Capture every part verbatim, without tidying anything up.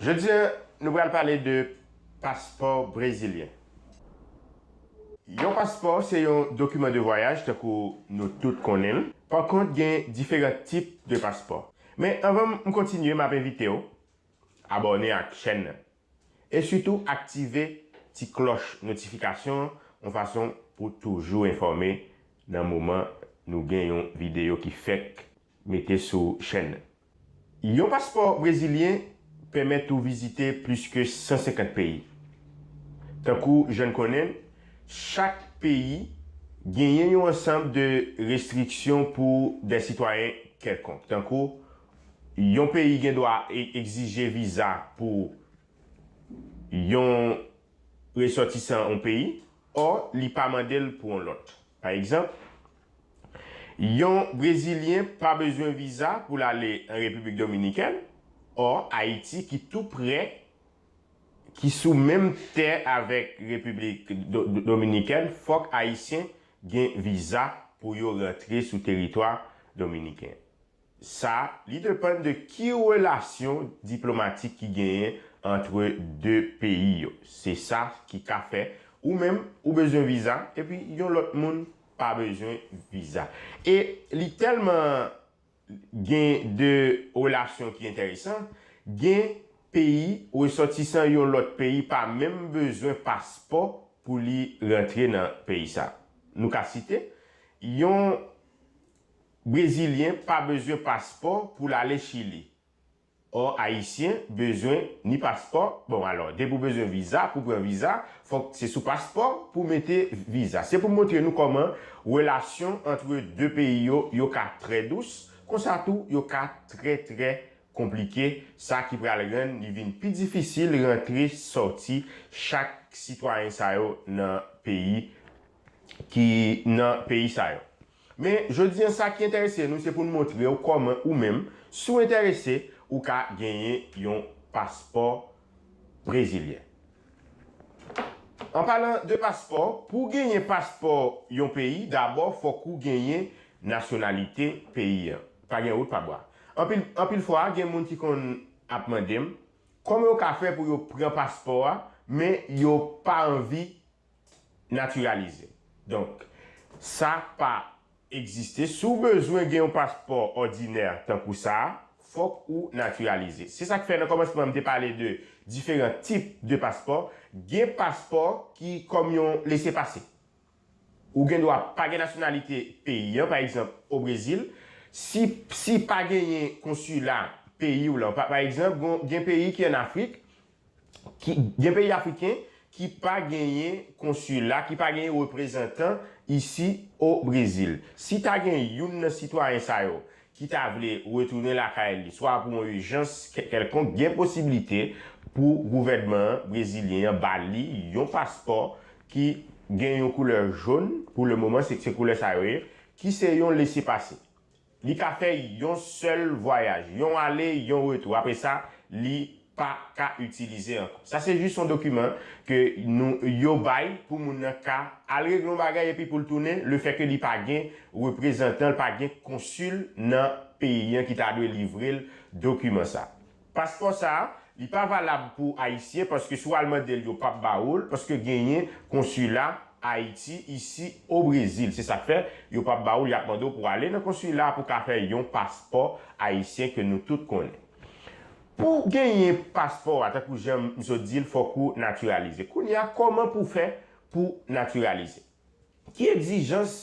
Jodi a, nou pral pale de paspò brezilyen. Yon paspò se yon dokiman de vwayaj, tankou nou tout konnen l. Pa kont, gen diferan tip de paspò. Men anvan m kontinye, m ap envite w abòne ak chèn nan. E sitou aktive ti klòch notifikasyon an, yon fason pou toujou enfòme nan moman nou gen yon videyo ki fèk mete sou chèn nan. Yon paspò brezilyen pèmèt ou vizite plis ke san senkant peyi. Tankou jan n konnen, chak peyi genyen yon ansanm de restriksyon pou de sitwayen kèlkonk. Tankou, yon peyi gen dwa e- egzije viza pou yon resòtisan yon peyi, ò li pa mande l pou yon lòt. Pa egzanp, yon brezilyen pa bezwen viza pou l ale an Repiblik Dominikèn, ò Ayiti ki tou prè, ki sou menm tè avèk Repiblik Do- Do- Dominikèn, fòk Ayisyen gen viza pou yo rantre sou teritwa dominiken. Sa, li depann de ki relasyon diplomatik ki genyen antre de peyi yo. Se sa ki ka fè ou menm ou bezwen viza, epi yon lòt moun pa bezwen viza. E li tèlman gen de relasyon ki enteresan, gen peyi, resòtisan yon lòt peyi pa menm bezwen paspò pou li rantre nan peyi sa. Nou ka site, yon brezilyen pa bezwen paspò pou l ale Chili. Ò, ayisyen bezwen ni paspò. Bon, alò, depi w bezwen viza, pou pran viza, fòk se sou paspò pou mete viza. Se pou montre nou kòman relasyon antre de peyi yo, yo ka trè dous, konsa tou, yo ka trè, trè konplike, sa ki pral rann li vin pi difisil rantre sòti chak sitwayen sa yo nan peyi ki nan peyi sa yo. Men, jodi an, sa ki enterese nou, se pou n montre w kòman ou menm, si w enterese, ou ka genyen yon paspò brezilyen. An palan de paspò, pou w genyen paspò yon peyi, dabò, fòk ou genyen nasyonalite peyi an. Pa gen wout pa bwa. Anpil, anpil fwa, gen moun ki konn ap mande m, kòman yo ka fè pou yo pran paspò a, men yo pa anvi natiralize. Donk, sa pa egziste. Si w bezwen gen yon paspò òdinè tankou sa a, fòk ou natiralize. Se sa k fè nan kòmansman m te pale de diferan tip de paspò. Gen paspò ki kòm yon lesepase. Ou gen dwa pa gen nasyonalite peyi an, pa egzanp, o Brezil, si, si pa genyen konsila peyi w lan, pa, pa egzanp, gon- gen peyi ki ann Afrik, ki, gen peyi afriken ki pa genyen konsila, ki pa genyen reprezantan isi o Brezil. Si ta gen youn nan sitwayen sa yo ki ta vle retounen lakay li, swa pou yon ijans kè- kèlkonk, gen posiblite pou gouvènman brezilyen an ba li yon paspò ki gen yon koulè jòn, pou le moman, se, se koulè sa yo ye, ki se yon lesepase. Li ka fè yon sèl vwayaj, yon ale, yon retou. Apre sa, li pa ka itilize ankò. Sa se jis yon dokiman ke nou, yo bay pou moun nan ka al regle yon bagay epi pou l tounen, lefètke li pa gen reprezantan, li pa gen konsil nan peyi an ki ta dwe livre l dokiman sa. Paspò sa a, li pa valab pou Ayisyen, paske si w al mande l, yo p ap ba ou l, paske genyen konsila Ayiti isi o Brezil. Se sa k fè, yo p ap ba ou l, y ap mande w pou w ale nan konsila pou w ka fè yon paspò ayisyen ke nou tout konnen. Pou genyen paspò a, tankou jan m sot di l, fòk ou natiralize. Kounye a, kòman pou w fè pou natiralize? Ki egzijans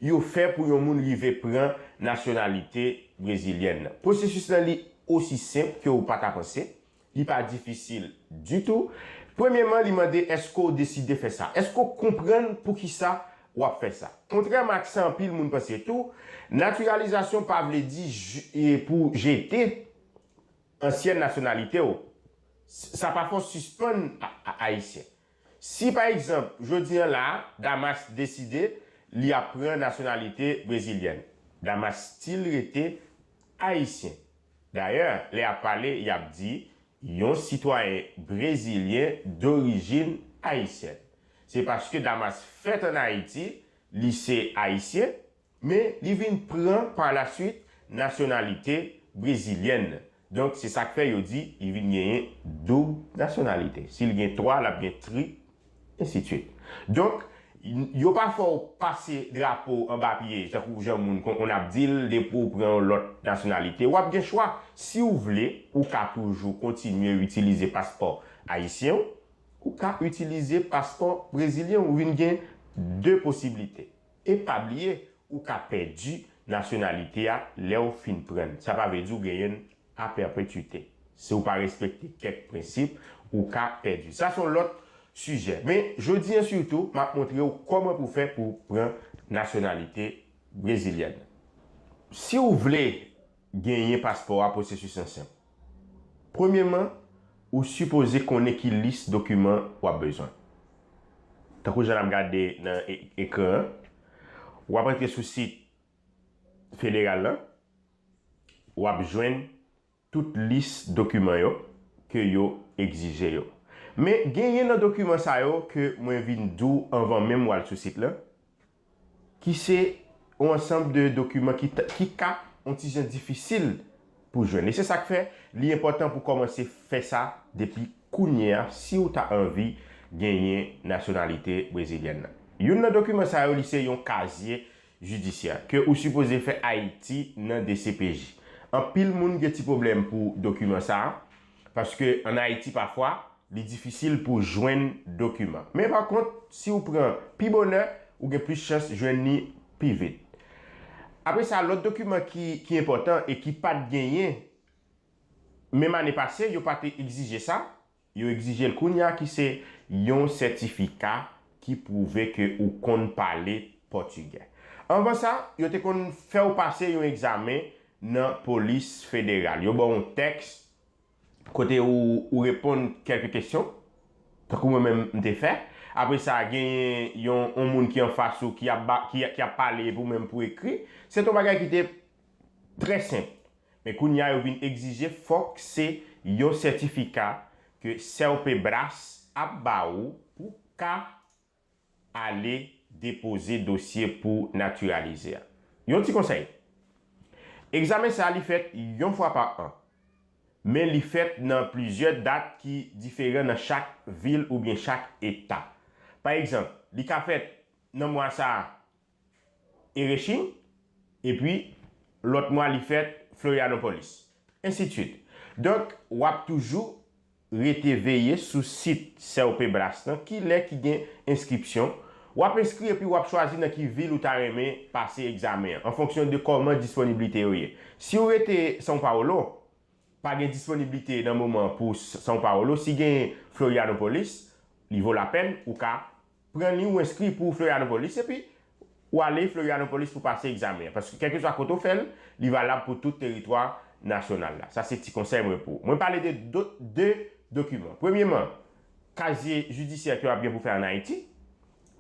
yo fè pou yon moun rive pran nasyonalite brezilyèn nan? Pwosesis lan li osi senp ke w pa ta panse. Li pa difisil ditou. Premyeman, li mande èske w deside fè sa? Èske w konprann poukisa w ap fè sa? Kontrèman ak sa anpil moun panse tou, natiralizasyon pa vle di j- e pou jete ansyen nasyonalite w. S- Sa pa fè w sispann a- a- ayisyen. Si, pa egzanp, jodi an la a, Damas deside li ap pran nasyonalite brezilyèn, Damas still rete ayisyen. Dayè, lè y ap pale, y ap di yon sitwayen brezilyen dorijin ayisyèn. Se paske Damas fèt ann Ayiti, li se ayisyen, men li vin pran pa la swit nasyonalite brezilyèn. Donk, se sa k fè yo di li vin genyen doub nasyonalite. Si l gen twa, l ap gen tri, ensidswit. Donk, yo pa fè w pase drapo anba pye, tankou jan moun konn ap di l, depi w pran yon lòt nasyonalite, w ap gen chwa. Si w vle, ou ka toujou kontinye itilize paspò ayisyen w, ou ka itilize paspò brezilyen w, ou vin gen de posiblite. E pa bliye, ou ka pèdi nasyonalite a lè w fin pran l. Sa pa vle di w genyen l a pèpetwite. Si w pa respekte kèk prensip, ou ka pèdi. Sa se yon lòt sijè. Men, jodi a sitou, m ap montre w kòman pou w fè pou w pran nasyonalite brezilyèn. Si w vle genyen paspò a, pwosesis lan senp. Premyèman, ou sipoze konnen ki lis dokiman w ap bezwen. Tankou jan n ap gade nan e- ekran an, w ap antre sou sit federal lan, w ap jwenn tout lis dokiman yo ke yo egzije yo. Men genyen nan dokiman sa yo ke mwen vin di w anvan menm w al sou sit lan, ki se yon ansanm de dokiman ki, ta- ki ka yon ti jan difisil pou jwenn. E se sa k fè li enpòtan pou kòmanse fè sa depi kounye a si w ta anvi genyen nasyonalite brezilyèn nan. Youn nan dokiman sa yo, li se yon kazye jidisyè ke ou sipoze fè Ayiti nan D C P J. Anpil moun gen ti pwoblèm pou dokiman sa a, paske ann Ayiti pafwa, li difisil pou jwenn dokiman. Men pa kont, si w pran pi bonè, ou gen plis chans jwenn li pi vit. Apre sa, lòt dokiman ki, ki enpòtan e ki pa t genyen menm ane pase, yo pa te egzije sa, yo egzije l kounye a, ki se yon sètifika ki pwouve ke ou konn pale pòtigè. Anvan sa, yo te konn fè w pase yon egzamen nan polis federal. Yo ba w yon tèks kote ou, ou reponn kèlke kesyon, tankou mwen menm m te fè. Apre sa, genyen yon, yon moun ki anfas ou ki ap, ba, ki, ki ap pale epi ou menm pou ekri. Se te yon bagay ki te trè senp. Men kounye a, yo vin egzije fòk se yon sètifika ke Serpebras ap ba ou pou ka ale depoze dosye pou natiralize a. Yon ti konsèy. Egzamen sa a, li fèt yon fwa pa an. Men li fèt nan plizyè dat ki diferan nan chak vil oubyen chak eta. Pa egzanp, li ka fèt nan mwa sa a, Erechim, epi lòt mwa li fèt Florianópolis, ensidswit. Donk, w ap toujou rete veye sou sit Serpebras lan, ki lè ki gen enskripsyon. W ap enskri epi w ap chwazi nan ki vil ou ta renmen pase egzamen an, an fonksyon de kòman disponiblite yo ye. Si w rete São Paulo, pa gen disponiblite nan moman pou S- São Paulo, si gen Florianópolis, li vo lapèn ou ka pran li ou enskri pou Florianópolis, epi ou ale Florianópolis pou pase egzamen an. Paske kèlkeswa kote w fè l, li valab pou tout teritwa nasyonal la. Sa se ti konsèy mwen pou ou. Mwen pale de do, de dokiman. Premyeman, kazye jidisyè ke w ap gen pou fè ann Ayiti.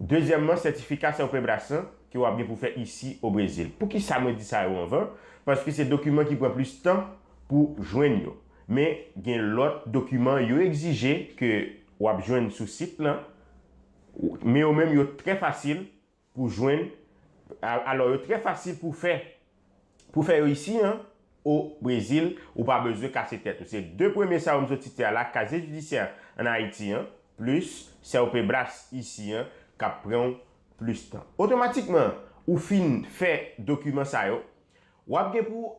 Dezyèmman, sètifika Serpebras lan ke w ap gen pou fè isi o Brezil. Poukisa mwen di sa yo anvan? Paske se dokiman ki pran plis tan pou jwenn yo. Men gen lòt dokiman yo egzije ke w ap jwenn sou sit lan, men yo menm yo trè fasil pou jwenn. A- Alò, yo trè fasil pou fè, pou fè yo isi an, o Brezil, ou pa bezwen kase tèt ou. Se de premye sa yo m sot site a la, kazye jidisyè ann Ayiti an, plis Serpebras isi an, k ap pran w plis tan. Otomatikman, ou fin fè dokiman sa yo, w ap gen pou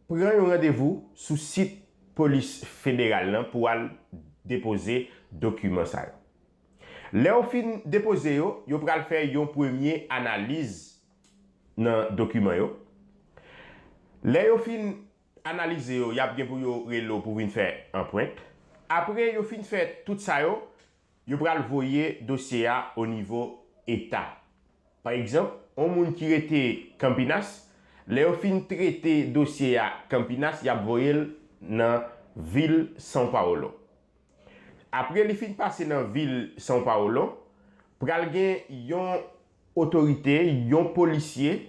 pran yon randevou sou sit polis federal lan pou al depoze dokiman sa yo. Lè yo fin depoze yo, yo pral fè yon premye analiz nan dokiman yo. Lè yo fin analize yo, y ap gen pou yo rele w pou vin fè anprent. Apre yo fin fè tout sa yo, yo pral voye dosye a o nivo eta. Pa egzanp, yon moun ki rete Campinas, lè yo fin trete dosye a Campinas, y ap voye l nan vil São Paulo. Apre li fin pase nan vil São Paulo, pral gen yon otorite, yon polisye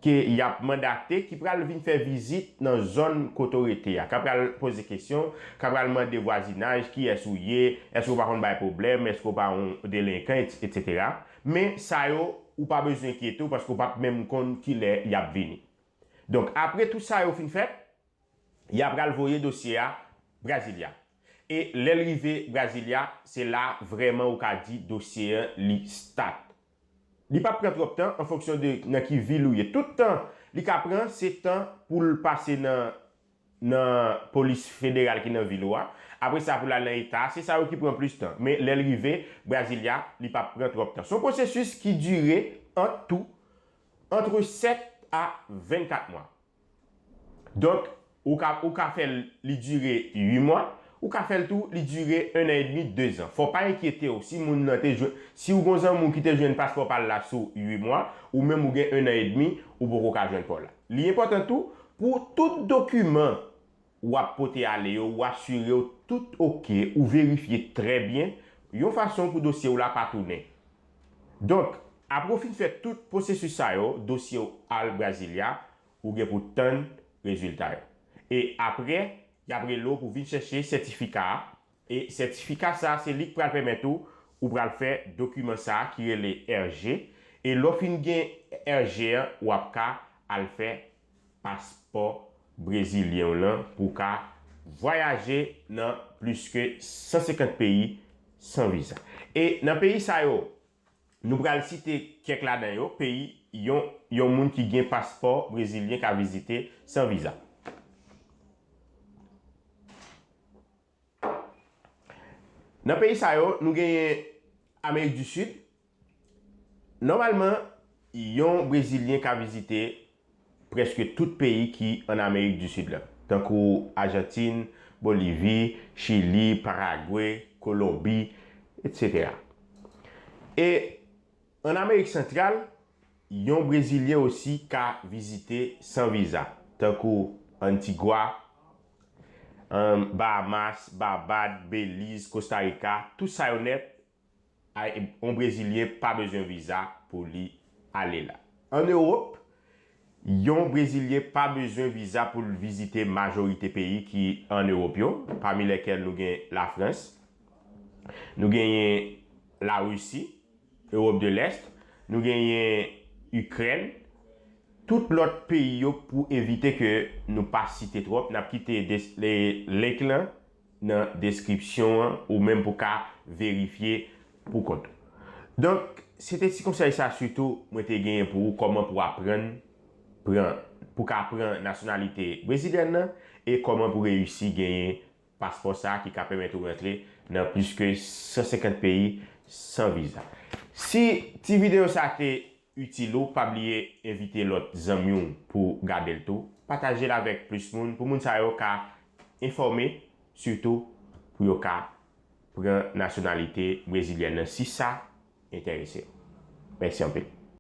ke y ap mandate ki pral vin fè vizit nan zòn kote w rete a, k ap pral poze kesyon, k ap pral mande vwazinaj, kiyès ou ye, èske w pa konn bay pwoblèm, èske w pa yon delenkan, et- etsetera. Men sa yo, ou pa bezwen enkyete w paske w p ap menm konn kilè y ap vini. Donk, apre tout sa yo fin fèt, y a pral voye dosye a Brasilia. E lè l rive Brasilia, se la vrèman ou ka di dosye an li stat. Li p ap pran twòp tan an fonksyon de nan ki vil ou ye. Tout tan li ka pran, se tan pou l pase nan, nan polis federal ki nan vil ou a. Apre sa, pou l al nan eta, se sa yo ki pran plis tan. Men lè l rive Brasilia, li p ap pran twòp tan. Se yon pwosesis ki dire ant tou, antre sèt a vennkat mwa. Donk, ou ka, ou ka fè l li dire uit mwa, ou ka fè l tou li dire un an edmi, dezan. Fò w pa enkyete w si moun nan te jwenn, si w gon zanmi w ki te jwenn paspò pa l la sou uit mwa, ou menm ou gen un an edmi, ou poko ka jwenn pa w la. Li enpòtan tou pou tout dokiman w ap pote ale yo, ou asire w tout oke, ou verifye trè byen, yon fason pou dosye w la pa tounen. Donk, apre w fin fè tout pwosesis sa yo, dosye w al Brasilia, ou gen pou tann rezilta yo. E apre, y ap rele w pou vin chèche sètifika a. E sètifika sa a, se li k pral pèmèt ou, ou pral fè dokiman sa a ki rele R G. E lè w fin gen R G an, w ap ka al fè paspò brezilyen w lan pou w ka vwayaje nan plis ke san senkant peyi san viza. E nan peyi sa yo, nou pral site kèk ladan yo, peyi yon, yon moun ki gen paspò brezilyen ka vizite san viza. Nan peyi sa yo, nou genyen Amerik di Sid. Nòmalman, yon brezilyen ka vizite prèske tout peyi ki an Amerik di Sid la, tankou Ajantin, Bolivi, Chili, Paragwe, Kolonbi, etsetera. E an Amerik Santral, yon brezilyen osi ka vizite san viza, tankou Antigwa, Bahamas, Babad, Beliz, Kostarika, tout sa yo nèt, yon brezilyen pa bezwen viza pou li ale la. An Ewòp, yon brezilyen pa bezwen viza pou l vizite majorite peyi ki an Ewòp yo, pami lèkèl nou gen Lafrans, nou genyen Larisi, Ewòp de Lès, nou genyen Ikrèn, tout lòt peyi yo, pou evite ke nou pa site twòp, n ap kite link lan nan deskripsyon an, ou menm pou ka verifye pou kont ou. Donk, se te ti konsèy sa sitou mwen te genyen pou ou, kòman pou aprann pran, pou ka pran nasyonalite brezilyèn nan, e kòman pou reyisi genyen paspò sa a ki ka pèmèt ou rantre nan plis ke san senkant peyi san viza. Si ti videyo sa te itil ou, pa bliye envite lòt zanmi w pou gade l tou. Pataje l avèk plis moun, pou moun sa yo ka enfòme, sitou pou yo ka pran nasyonalite brezilyèn nan, si sa enterese w. Mèsi anpil.